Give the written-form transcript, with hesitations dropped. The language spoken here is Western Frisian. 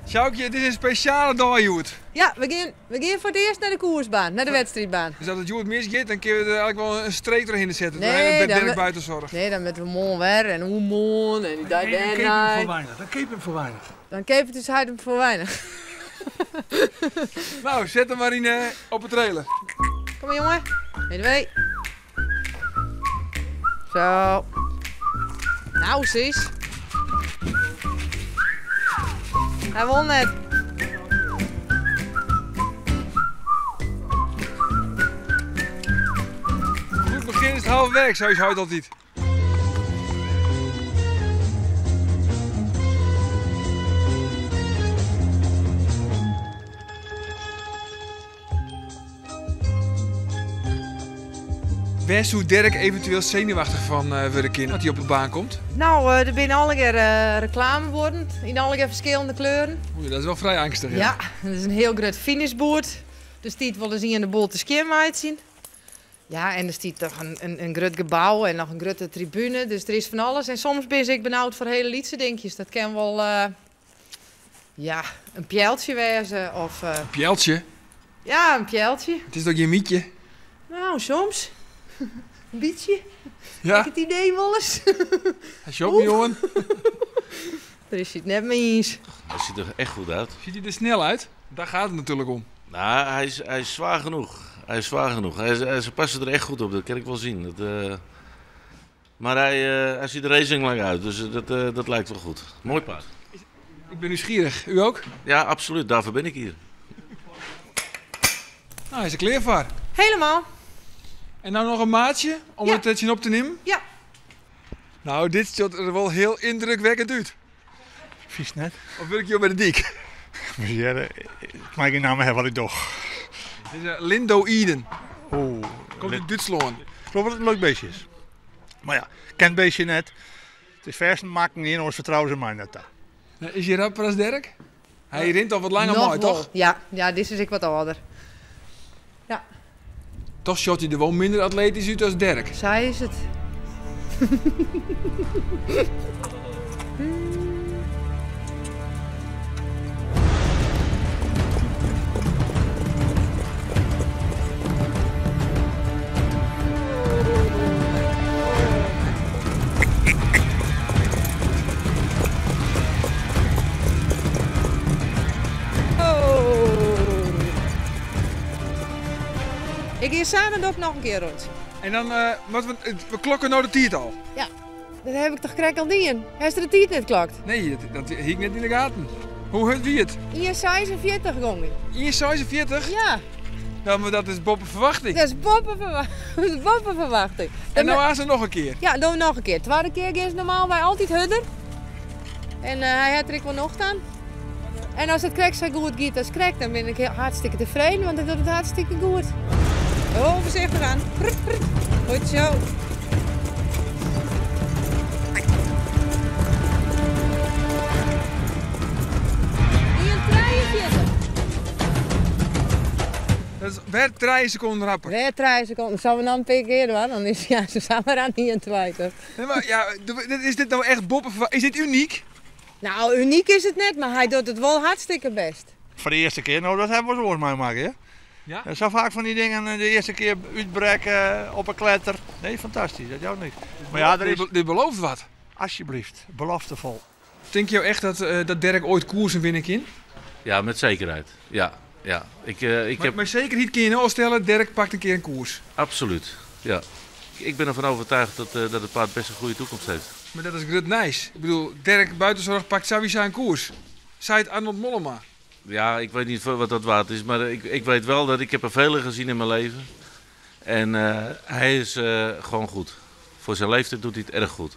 Sjoukje, it is in spesjale dei hjoed. Ja, we gean, we gean foar it earst nei de koersbaan, nei de wedstriidbaan. Dus as it hjoed misgiet, dan kinne we der eigentlik wol in streek trochhinne sette. Nee, dan Dirk Buitenzorg. Nee, dan moatte we moarn wer en oermoarn en dy dei dêrnei. Dan keapje him foar weinich. Dan keapet ús heit him foar weinich. Nou, set him mar yn op 'e trailer. Kom mar jonge. 1, 2. Zo. Nou, sis. Hy wol net. Goed begin is het halve werk, sei ús heit altyd. Wêr soe Dirk eventueel senuwachtich fan wurde kinne as hy op de baan komt? Nou, der binne allegear reklamebuorden yn allegear ferskillende kleuren. Oei, dat is wol frij angstich, ja. Ja, der is in hiel grut finishboerd. Der stiet wolris ien de boel te skjinmeitsjen. Ja, en der stiet toch in grut gebou en noch in grutte tribune, dus der is fan alles. En soms bin se ek benaud foar hiele lytse dinkjes. Dat kin wol, ja, in pealtsje wêze of. In pealtsje? Ja, in pealtsje. It is toch gjin mytje? Nou, soms. In bytsje. Ja. Ik it idee wolris. Hy sjocht my oan. Dêr is hy it net mei iens. Hy ziet er echt goed uit. Ziet hij er snel uit? Daar gaat het natuurlijk om. Nou, hij is zwaar genoeg. Hij is zwaar genoeg. Ze passen er echt goed op, dat kan ik wel zien. Maar hij ziet er racing uit, dus dat lijkt wel goed. Mooi paard. Ik ben nieuwsgierig. U ook? Ja, absoluut. Daarvoor ben ik hier. Nou, hij is er klaar voor. Helemaal. En nou noch in maatsje om Ja. it tsjin op te nimmen? Ja. Nou, dit sjocht der wol hiel yndrukwekkend út. Fynst net? Of wurkje jo by de dyk? Ja, ik mei gjin namme ha wat ik doch. Dit is Lindo Eden. Oeh. Komt út Dútslân. Ik geloof dat it in leuk beestje is. Mar ja, ken it beestje net. It is fêst in makken, ien oars fertrouwe se my net ta. Nou, is hy rapper as Dirk? Hy rint al wat langer Noch mei, wol. toch? Ja, ja, dizze is ek wat âlder. Ja. Toch sjocht hy der wol minder atletysk út as Dirk. Sa is it. Ik gean sa dan doch noch in kear rûn. En dan, wat we klokke no de tiid al. Ja, dat ha ik toch krekt al dien. Hast de tiid net klokt? Nee, dat hie ik net yn de gaten. Hoe hurd wie it? 1,46 gong hy. 1,46? Ja. Nou, mar dat is boppe ferwachting. Dat is boppe ferwachting. En no aanst noch in kear? Ja, dan noch in kear. Twadde kear gean se normaalwei altyd hurder. En hy hat der ek wol nocht oan. En as it krekt sa goed giet as krekt, dan bin ik hiel hartstikke tefreden, want hy docht it hartstikke goed. Oh, foarsichtich oan. Goed zo. 1,43. Dat is wer 3 sekonden rapper. Wer 3 sekonden. Sille we noch in pear kear dwaan? Dan is ja, se samar oan 21. Nee, mar ja, is dit no echt boppe Is dit unyk? Nou, unyk is it net, mar hy docht it wol hartstikke bêst. Foar de earste kear, no, dat ha we wolris oars meimakke, hè? Ja? Ja, sa faak fan dy dingen, de earste kear útbrekke op 'e kletter. Nee, fantastysk, dat jout niks. Mar ja, der is Dit belooft wat. Alsjeblieft, beloftefol. Tinke jo echt dat Dirk oait koersen winne kin? Ja, met zekerheid. Ja, ja. Ik Mar heb mei sekerheid kinne je no al stelle, Dirk pakt in kear in koers. Absoluut, ja. Ik ben ervan overtuigd dat het paard best een goede toekomst heeft. Mar dat is grut nijs. Ik bedoel, Dirk Buitenzorg pakt sawiesa in koers. Seit Arnold Mollema. Ja, ik weet niet wat dat waard is, maar ik weet wel dat ik heb er vele gezien in mijn leven. En hij is gewoon goed. Voor zijn leeftijd doet hij het erg goed.